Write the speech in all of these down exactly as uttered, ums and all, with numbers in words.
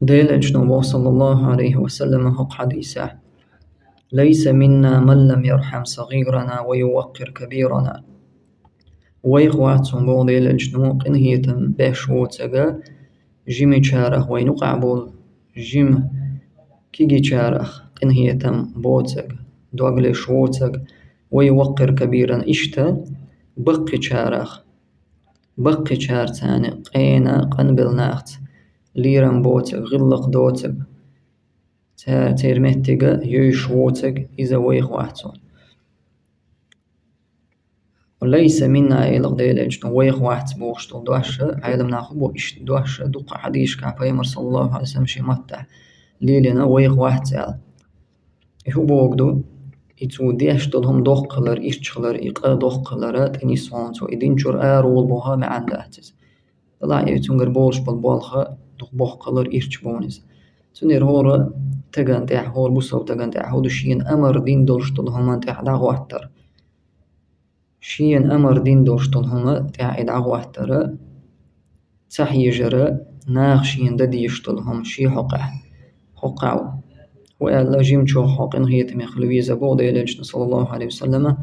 Делан элчано боху, саллаллаху алейхи ва саллама, хӀокху хьадисехь: «Лайса минна ман лам ярхьам сагъирана ва юваккъир кабирана». Вайх вац хьуна, боху Делан элчано, къинхетам беш воцург, жимачарах, вайна юкъахь болу жима кегийчарах къинхетам боцург, дог леш воцург, ва юваккъир кабирана, иштта баккхийчарах, баккхийчаьрца, къена, къанбелла нахаца лерам боцург, гӀиллакх доцург, цара, церан меттиг йовзуш воцург, иза вайх вац хьуна. «Лайса минна», элира Делан элчано, вайх вац бохуш долу дош, Ӏеламнаха бо иштта дош дуккха хьадисашкахь, Пайхамар, саллаллаху алейхи ва саллам, шен маттахь лелийна, вайх вац аьлла. И хӀун бохург ду? И цо деш долу хӀума доккха хилар, ирча хилар, и къа доккха хилар тӀе нисван цо, и дин чуьра ара волу боху маьӀна дац иза. Делахь и цуьнгара болуш болу болх дукха боккха хилар, ирча бу иза. Цундела хӀора стагана тӀехь, хӀора бусалба стагана тӀехь хӀун ду? Шена амар дина долуш долу хӀуманна тӀехь дӀахӀоттар. Шена амар дина долуш долу хӀума тӀехь и дӀахӀоттар, ца хьежар, наха шена дан дезаш долу хӀума шен хьокъехь, хӀокхуьнга. ХӀун аьлла, жимачух хьо къинхетаме хила веза боху Делан элчано, саллаллаху алейхи ва саллама,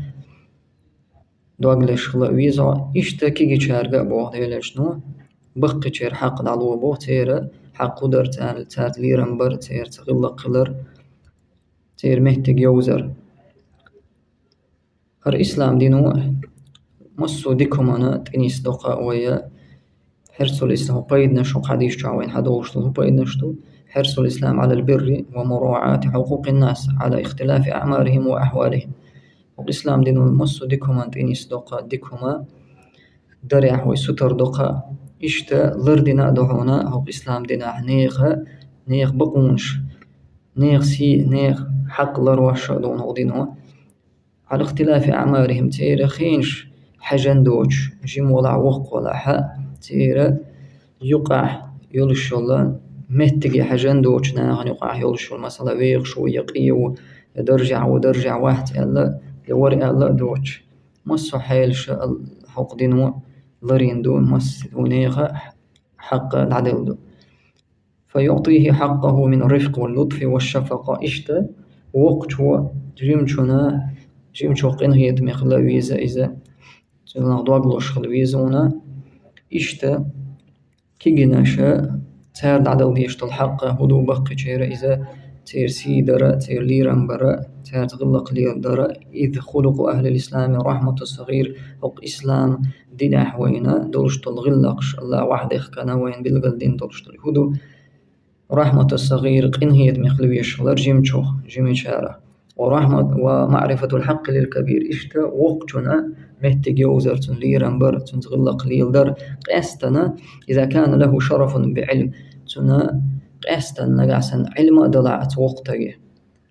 дог леш хила веза хьо. Иштта кегийчаьрга а боху Делан элчано, баккхийчеран хьакъ дӀало боху, церан хьакъ хӀун дара, царна, цаьрца лерам бар, церан гӀиллакх хилар, церан меттиг йовзар. ХӀара ислам дино массо а дика хӀуманна тӀе нисдо-кх вай. Хьирсул ислам, хӀун пайданаш, хӀокху хьадисехь вайна хьадолуш долу хӀун пайданаш ду? Хьирсул ислам Ӏалал бирри ва мураӀати хьукъукъин нас Ӏала ихтилафи аӀмарихим ва ахвалихим. ХӀокху ислам дино массо а дика хӀуманна тӀе нисдо-кх, дика хӀума дарехь вай сутара до-кх. Иштта лардина а ду хьуна хӀокху ислам динехь нехан, нехан бакъонаш, нехан сий, нехан хьакъ ларъеш а ду хьуна хӀокху дино. Ӏала ихтилафи аӀмарихим, церан хенаш хьаьжна доцуш, жима валахь, воккха валахь, церан юкъахь йолуш йолу, меттиге хьаьжна доцуш, нахана юкъахь йолуш йолу, масала, вехаш ву я къе ву, я даржехь ву, даржехь вац аьлла, я вара аьлла а доцуш. Массо а хьелаш а хӀокху дино ларйина ду, массо а нехан хьакъ дӀаделла ду. «Фа юътихи хьакъаху мин рифкъи ва лутфи ва шафакъа». Иштта воккхачо жимачунна, жимачух къинхетаме хила веза иза, цунах дог луш хила веза вуна. Иштта кегийнаша, цара дӀадала дезаш долу хьакъ хӀун ду баккхийчеран, иза церан сий дара, церан лерам бара, цаьрца гӀиллакх леладара. «Из хулукъу ахлил ислами рахмату сагъир». ХӀокху ислам динехь вайна долуш долу гӀиллакхаш, Аллах вахьдехкана вайна билгал дина долуш долу хӀун ду? Рахмату сагъир, къинхетаме хила везаш хилар жимачух, жимачарах. Ва рахмат, ва маърифатул хьакъи лил кабир. Иштта воккхачунна меттиг йовзар, цунна лерам бар, цуьнца гӀиллакх леладар. Къаьстана, иза кана лаху шарафун би Ӏилм. Цунна къаьстана нагахь санна Ӏилма а далахь оцу воккхачу стаге,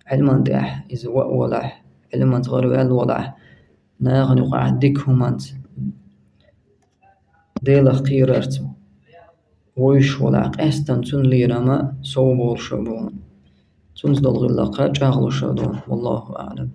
Ӏилман тӀехь иза ваа валахь, Ӏилманца гӀараваьлла валахь, нахана юкъахь дика хӀуманца, Делах кхерарца вовзуш валахь, къаьстана цунна лерам а сов болуш а бу хьуна. Цуьнца долу гӀиллакх а чӀагӀлуш а ду хьуна. Валлаху аӀлам.